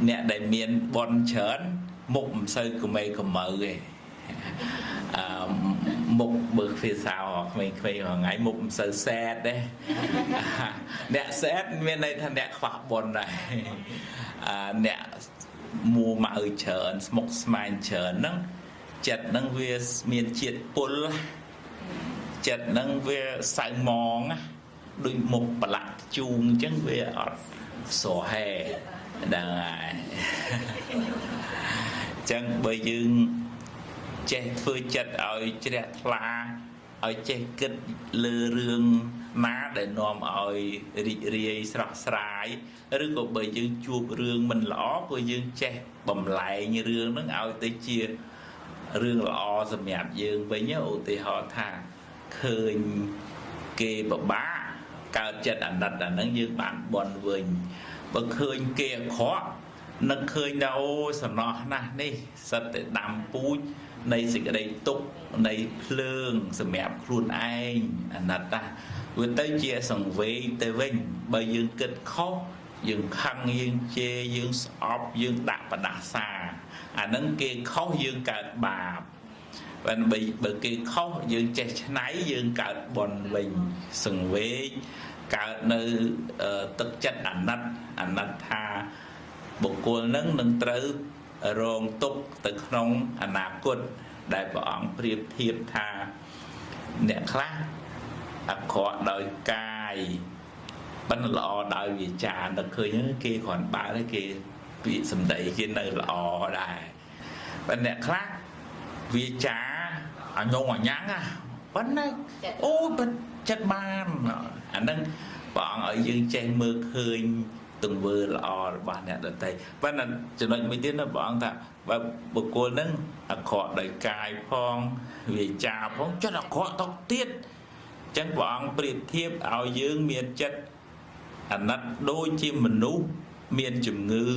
អ្នកដែលមានបុណ្យច្រើនមុខមិនសូវក្មេកមើទេអឺមុខបើភាសាក្មេងៗរាល់ថ្ងៃមុខមិនសូវសែតទេអ្នកសែតមានន័យថាអ្នកខ្វះបុណ្យដែរអឺអ្នកមួម៉ៅច្រើនស្មុកស្មាញច្រើនហ្នឹងចិត្តហ្នឹងវាមានជាតិពុលចិត្តហ្នឹងវាសៅមងណាដូចមុខប្រឡាក់ជូងអញ្ចឹងវាអត់ស្រហែហ្នឹងហើយអញ្ចឹងបើយើងចេះធ្វើចិត្តឲ្យជ្រះថ្លាឲ្យចេះគិតលើរឿងណាដែលនាំឲ្យរីករាយស្រស់ស្រាយឬក៏បើយើងជួបរឿងមិនល្អក៏យើងចេះបំលែងរឿងហ្នឹងឲ្យទៅជារឿងល្អសម្រាប់យើងវិញឧទាហរណ៍ថាឃើញគេពិបាកកើតចិត្តអាណិតអាហ្នឹងយើងបានបុណ្យវិញបើឃើញគេអាក្រក់នឹកឃើញថាអូសំណោះណាស់នេះសិតតែដាំពូជនៃសេចក្តីទុក្ខនៃភ្លើងសម្រាប់ខ្លួនឯងអាណិតណាវាទៅជាសង្វេគទៅវិញបើយើងគិតខុសយើងខឹងយើងជេរយើងស្អប់យើងដាក់បដាសាអាហ្នឹងគេខុសយើងកើតបាបបើបើគេខុសយើងចេះឆ្នៃយើងកើតបុណ្យវិញសង្វេគកើតនៅទឹកចិត្តអាណិតអាណិតថាបុគ្គលនឹងនឹងត្រូវរងទុក្ខទៅក្នុងអនាគតដែលព្រះអង្គប្រៀបធៀបថាអ្នកខ្លះអាក្រក់ដោយកាយប៉ុន្តែល្អដោយវាចានឹកឃើញគេគ្រាន់បើគេពាក្យសម្ដីគេនៅល្អដែរប៉ុន្តែអ្នកខ្លះវាចាអញងអញ្ញាំងប៉ុន្តែអូពិតចិត្តបានអាហ្នឹងព្រះអង្គឲ្យយើងចេះមើលឃើញទង្វើល្អរបស់អ្នកដទៃប៉ុន្តែចំណុចមួយទៀតណាព្រះអង្គថាបើបុគ្គលហ្នឹងអាក្រក់ដោយកាយផងវាចាផងចិត្តអាក្រក់ទៅទៀតអញ្ចឹងព្រះអង្គប្រៀបធៀបឲ្យយើងមានចិត្តអាណិតដូចជាមនុស្សមានជំងឺ។